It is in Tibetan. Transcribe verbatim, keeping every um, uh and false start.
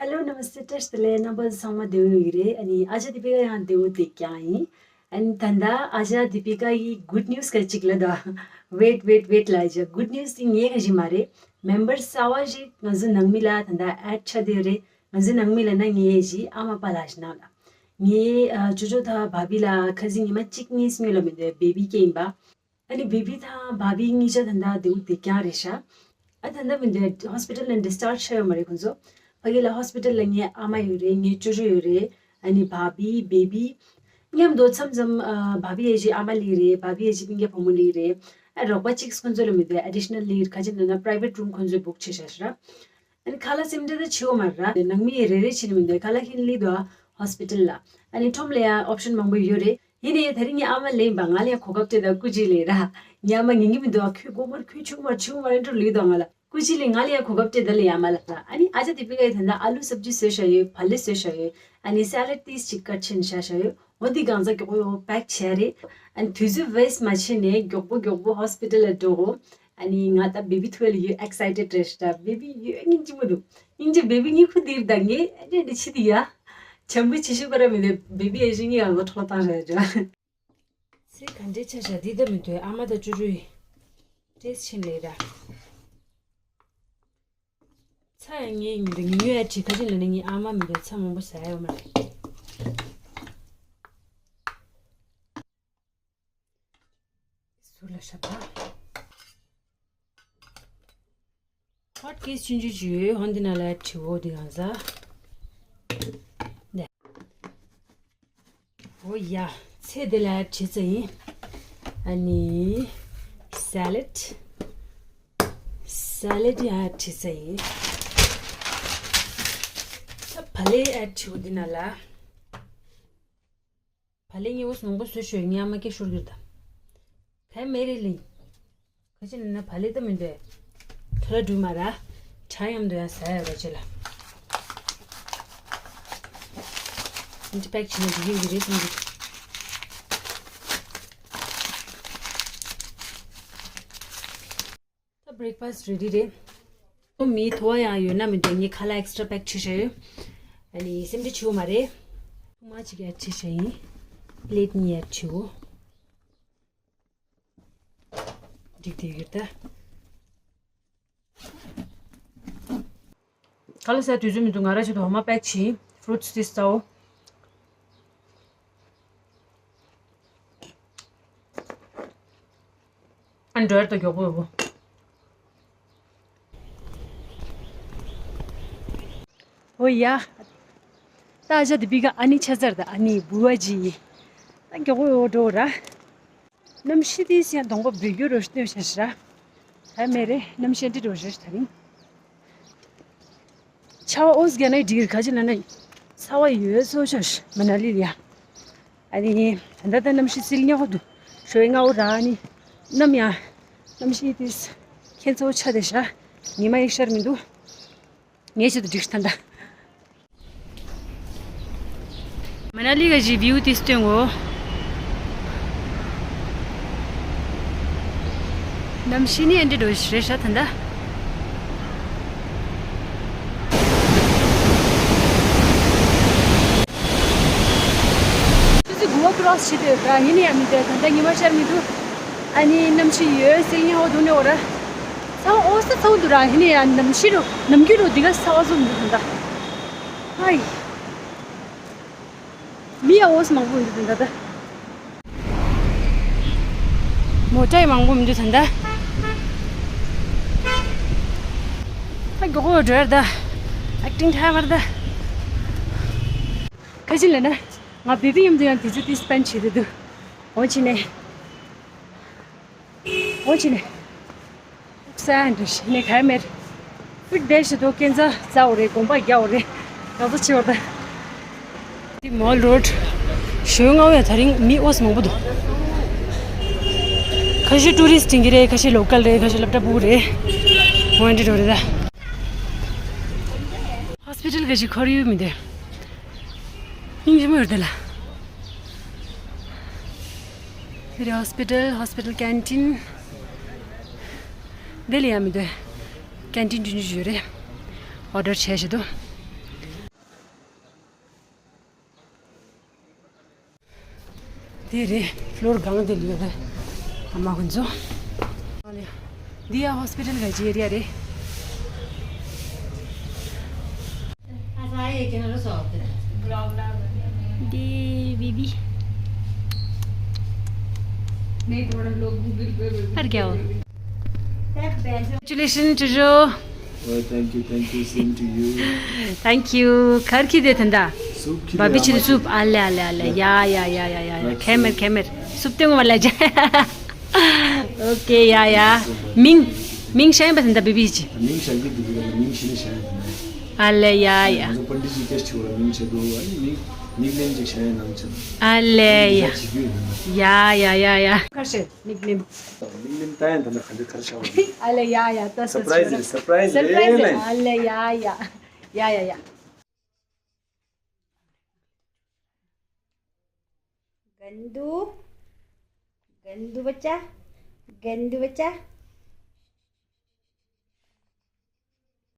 Hello, नमस्ते, བཀྲ་ཤིས་བདེ་ལེགས། རྣམ་པ་ཚང་མ་བདེ་པོ་ཡོད་ཀྱི་རེད། ཨ་ནི་ཨ་ཅག་དི་པི་ཀ་ཡང་བདེ་པོ་བསྡད་ཀྱི་ཡིན། ཨ་ནི་ད་ལྟ་ཨ་ཅག་དི་པི་ཀ་ཡི་good news ག་ཅིག་ལ་ད། Wait, wait, wait ལ་ཅག good news དེ་ངའི་ག་ཞིག་མ་རེད། མེམ་བར་གསར་པ་ཞིག་ང་ཚོ་ནང་མི་ལ་ད་ལྟ་add ཆགས་བསྡད་ཡོད་རེད། ང་ཚོ་ནང་མི་ལ་ན་ངའི་ཞིག་ཨ་མ་པ་ལགས་ཞིག་ནང་ལ། ངའི་ཨ་ཅོ་ཅོ་དང་བྷ་བྷི་ལ་ཁ་སང་ཉི་མ་གཅིག་གཉིས་སྔོན་ལ་མི་འདུག་བེ་བི་སྐྱེས་ཡིན་པ། ཨ་ནི་བེ་བི་དང་བྷ་བྷི་གཉིས་ཆ་ད་ལྟ་བདེ་པོ་བསྡད་ཀྱི་རེད་ཤག་ཨ་ད་ལྟ་མི་འདུག་ཧོ་སི་པི་ཊལ་ནས་ཌིས་ཅཱརཇ་བྱས་ཡོད་མ་རེད་ཁོང་ཚོ། ཕ་གི་ལ་ཧོ་སི་པི་ཊལ་ལ་ངའི་ཨ་མ་ཡོད་རེད། ངའི་ཅོ་ཅོ་ཡོད་རེད། ཨ་ནི་བྷ་བྷི་བེ་བི་མཉམ་དུ་མཚམས་མཚམས་ཨ་བྷ་བྷི་ཡ་ཅིག་ཨ་མ་སླེབས་རེད། བྷ་བྷི་ཡ་ཅིག་སྤུན་ཀྱག་བུ་མོ་སླེབས་རེད། ཨ་རོགས་པ་གཅིག་ཁོང་ཚོ་ལ་མི་འདུག additional སླེབས་ཁ་ཅིག་ན་ན་private room ཁོང་ཚོས་book བྱས་བཞག་ཤག་ཨ་ནི་ཁ་ལག་སེམས་ཁྲལ་ད་བྱེད་དགོས་མ་རེད། ནང་མི་རེ་རེ་བྱས་ནས་མི་འདུག་ཁ་ལག་ཁྱེར་སླེབས་འདུག་ཨ་ཧོ་སི་པི་ཊལ་ལ། ཨ་ནི་ཁྲོམ་ལ་ཡང་ཨོབ་ཤན་མང་པོ་ཡོད་རེད། ཡིན་ནའི་ད་རིང་ངའི་ཨ་མ་སླེབས་པ་ང་ལ་ཡང་གོ་སྐབས་སྤྲད་ད་སྐུ་མཁྱེན་ལགས་ར། ངའི་ཨ་མ་ཉན་གྱི་མི་འདུག་ཨ་ཁོས་སྒོར་མོར་ཁོས་ཆུང་མར་ཆུང་མར་འགྲོ་ལུས་དང་ང་ལ་སྐུ་མཁྱེན་ལགས་ང་ལ་ཡང་གོ་སྐབས་སྤྲད་ད་ལ་ཡ་མ་ལ་ར། ཨ་ནི་ཨ་ཅག་དི་པི་ཀ་ཡི་ད་ལྟ་ཨ་ལུ་སབ་ཇི་བཟོས་བཞག་ཡོད། བག་ལེབ་བཟོས་བཞག་ཡོད། ཨ་ནི་སེ་ལཌ་ཏིས་ཅིག་ཀཊ་བྱས་ནས་བཞག་བཞག་ཡོད། འོ་འདི་གང་ཚ་མགྱོགས་པོ་པེག་བྱས་རེད། ཨ་ནི་དུས་ཚོད་ཝེ་སི་ཊི་མ་བྱས་ནས་མགྱོགས་པོ་མགྱོགས་པོ་ཧོ་སི་པི་ཊལ་ལ་འགྲོ་དགོས། ཨ་ནི་ང་ད་བེ་བི་ཐུག་ལ་ཡོད་ཨེག་སའི་ཊེཌ་རེད་ཤག་བེ་བི་ཡོད་སྙིང་རྗེ་མོ་འདུག་སྙིང་རྗེ་བེ་བི་གཉིད་ཁུག་འདིར་ད་ངས་ཨ་ནི་འདི་ཕྱི་དེ་ཡ། བྱམས་པོ་བྱེད་ཤུགས་པ་ར་མི་འདུག་བེ་བི་ཨེ་ཤི་ངའི་ཨ་ལོ་ཁྲོ་བཏང་རེད་ཅོ། ཚེ་ག་འདྲའི་ཆ་བཞག་འདི་ལྟ་མི་འདུག་ཨ་མ་དང་ཅོ་ཅོ་ཡི་ཏྲེས་ཕྱིན་ལས་ར། ཚ་ཡང་ངའི་མི་འདུག་ཉུང་ཉུང་ཨ་ཅིག་ཁ་ཅིག་ལ་ནི་ངའི་ཨ་མ་མི་འདུག་ཚ་མང་པོ་ཟ་ཡ་ཡོད་མ་རེད། ཟུར་ལ་ཤ་པ། ཧོ་ཊི་ཀེ་སི་ཆུང་ཆུང་ཅིག་ཡོད། ཧོན་དེ་ན་ལ་བྲིའོ་དེ་གང་ཟ། འོ་ཡ། ཚེ་འདི་ལ་བྲིས་ཚེ་ཡིན། ཨ་ནི། སེ་ལཌ། སེ་ལཌ་ཡ་བྲིས་ཚེ་ཡིན། ད་བག་ལེབ་ཨ་བྲིའོ་འདི་ན་ལ། བག་ལེབ་ངའི་འོ་སོང་པོ་བཟོས་ཤོད་ངའི་ཨ་མ་སྐད་ཤོར་གྱུར་ད། ག་མེ་རེ་ལིང་། ཁ་ཅིག་ནི་ན་བག་ལེབ་ད་མི་འདོད། ཐོ་ར་འགྲུལ་མ་ར། གྲ་མཉམ་དུ་ཡང་ཟ་ཡ་རོ་ཅེ་ལ། འདི་པེག་བྱས་ན་འགྲིག་གི་རེད་བསམ་གྱི། ད་བྷི་རེག་ཕ་སི་རེ་ཌི་རེད། ཨོ་མི་ཐོ་བ་ཡང་ཡོད་ན་མི་འདོད་ངའི་ཁ་ལག་ཨེག་སི་ཊ་ར་པེག་བྱས་བཞག་ཡོད། ཨ་ནི་སེམས་ཁྲལ་བྱེད་དགོས་མ་རེད། ཐུག་མ་གཅིག་ཡར་བྱས་བཞག་ཡིན། པི་ལེཊ་གཉིས་ཡར་བྱེད་དགོས། འགྲིག་བསྡད་ཡོད་ད། ཁ་ལག་ཟ་དུས་ཚོད་མི་འདུག་ང་རང་ཆེད་དུ་འོ་མ་པེག་བྱས། ཕུ་རུ་ཊི་སི་དེ་ཟ་འོ། ཨ་འགྲོ་ཡར་ད་མགྱོགས་པོ་ཡོད་པོ། ཨོ་ཡ། ད་ཨ་ཅག་དི་པི་ཀ་ཨ་ནི་ཆ་ཚར་ད་ཨ་ནི་བུ་བ་ཇི། ད་མགྱོགས་པོ་ཡོད་འགྲོ་ར། གནམ་གཤིས་དེ་སེང་གདོང་པ་འབུད་རྒྱུ་རོ་སྟོན་བྱ་ཤ། ད་མེ་རེ་གནམ་གཤིས་འདི་འགྲོ་ཤ་ད་རིང་། ཆར་པ་ཨོ་སི་རྒྱ་ནག་འགྲིག་གི་ཁ་ཅིག་ལ་ན་ཚ་བ་ཡོད་སོ་ཤ་མ་ན་ལི་ལ་ཡ། ཨ་ནི་ད་ལྟ་ད་གནམ་གཤིས་སིལ་ཉག་འདུག་ཞོའི་སྔ་པོ་ར་ཨ་ནི་གནམ་ཡང་གནམ་གཤིས་དེ་ཁྱད་མཚར་པོ་ཆགས་བསྡད་ཤག་ཉི་མ་ཡེ་ཤར་མི་འདུག་ངས་ཆེད་དུ་འགྲིག་ཐལ་ད། མ་ན་ལི་ག་ཞིག་བིའུ་དེ་སྟོན་གོ། གནམ་གཤིས་ནི་ཨེ་འདྲ་འགྲོ་ཞིག་རེད་ཤག་ད་ལྟ། ཏུ་ཙི་གུ་བ་ཀི་རོ་སི་བྱེད་དུ་ཡོད་པ་ཡིན་ན་ཡང་མི་འདོད་ད་ལྟ་ཉི་མ་ཤར་མི་འདུག་ཨ་ནི་གནམ་གཤིས་ཡོད་སིལ་ཉག་འོ་འདུག་ནས་འོ་ར། ཚ་བ་ཨོ་ས་ཚ་བོ་འདུག་ར་ཡིན་ན་ཡང་གནམ་གཤིས་རུ་ནམ་རྒྱུན་རུ་འདི་ག་ཚ་བ་བཟོ་མི་འདུག་ད་ལྟ། ཧའི། མི་ཡ་ཨོ་ས་མང་པོ་འདུག་ད་ལྟ། མོ་ཊ་ཡ་མང་པོ་མི་འདུག་ད་ལྟ། ད་མགྱོགས་པོ་འགྲོ་ཡར་ད། ཨེག་ཊིང་ཐ་མར་ད། ཁ་ཅིག་ལ་ན། ང་བེ་བི་མཉམ་དུ་ཡང་དུས་ཚོད་ཏིས་སྤེན་བྱེད་དུ་འདུག་འོ་ཅི་ནས། འོ་ཅི་ནས། སན་རེ་ནས་ག་མེར། ཕིག་དེ་ཞི་དོ་ཀན་ཛ་ཙའོ་རེ་དགོན་པ་རྒྱའོ་རེ། ང་ཚོ་ཆེ་བ་ད། དེ་མོལ་རོཌ། ཞོལ་ང་བས་ད་རིང་མི་ཨོ་ས་མང་པོ་འདུག་ཁ་ཤས་ཊུ་རི་སི་ཊི་ཡིན་གྱི་རེད། ཁ་ཤས་ལོ་ཀལ་རེད། ཁ་ཤས་སློབ་གྲྭ་ཕྲུ་གུ་རེད། འོ་འདི་འགྲོ་རེད་ད། ཧོ་སི་པི་ཊལ་ག་ཞིག་ཁོར་ཡུག་མི་འདུག་སྙིང་རྗེ་མོ་ཡོད་དེ་ལ། འདི་རེད་ཧོ་སི་པི་ཊལ། ཧོ་སི་པི་ཊལ་ཀེན་ཊིན། འདི་ལ་ཡང་མི་འདུག་ཀེན་ཊིན་ཆུང་ཆུང་ཞིག་ཡོད་རེད། ཨོ་ཌར་བྱས་བཞག་འདུག་དེ་རེད། ཕློར་སྒང་དེ་ལ་ཡོད་རེད། ཨ་མ་ཁོ་ཚོ། ཨ་ལེ། འདི་ཡ་ཧོ་སི་པི་ཊལ་ག་ཅི་ཨེ་རི་ཡ་རེད། འདི་བི་བི། ཨར་གྱའོ། Congratulations to you. Oh, thank you, thank you, same to you. Thank you. གར་གྱི་དེ་ཐན་ད། སུབ་ཁྱི་བ་བི་ཆི་རི་སུབ། ཨ་ལེ་ཨ་ལེ་ཨ་ལེ། ཡ་ཡ་ཡ་ཡ་ཡ་ཡ། ཁེ་མེར་ཁེ་མེར། སུབ་ཏེ་ངོ་བ་ལ་ཇ། ཨོ་ཀེ། ཡ་ཡ། མིང་། མིང་ཤ་ཡིན་པ་ཐན་ད་བི་བི་ཅི། མིང་ཤ་གི་དུ་གི་མིང་ཤི་ནི་ཤ་ཡིན་ད། ཨ་ལེ་ཡ་ཡ། ང་ཚོ་པཎ་ཌི་ཏི་ཇི་ཀེ་ཤི་ཆུ་བ་མིང་ཆེ་དུ། ཨ་ནི་མིང་ནིག་ནེམ་ཅིག་ཤ་ཡིན་ནམ་ཆེ། ཨ་ལེ་ཡ། ཡ་ཡ་ཡ་ཡ། ཁར་ཤེ་ནིག་ནེམ། ནིག་ནེམ་ད་ཡང་ད་ནི་ག་འདི་གར་ཤ་བ། ཨ་ལེ་ཡ་ཡ། ད་སར་པ་རའི་ཟི་རེད། སར་པ་རའི་ཟི་སར་པ་རའི་ཟི་རེད། ཨ་ལེ་ཡ་ཡ། ཡ་ཡ་ཡ། गंदू। गंदू बच्चा। गंदू बच्चा।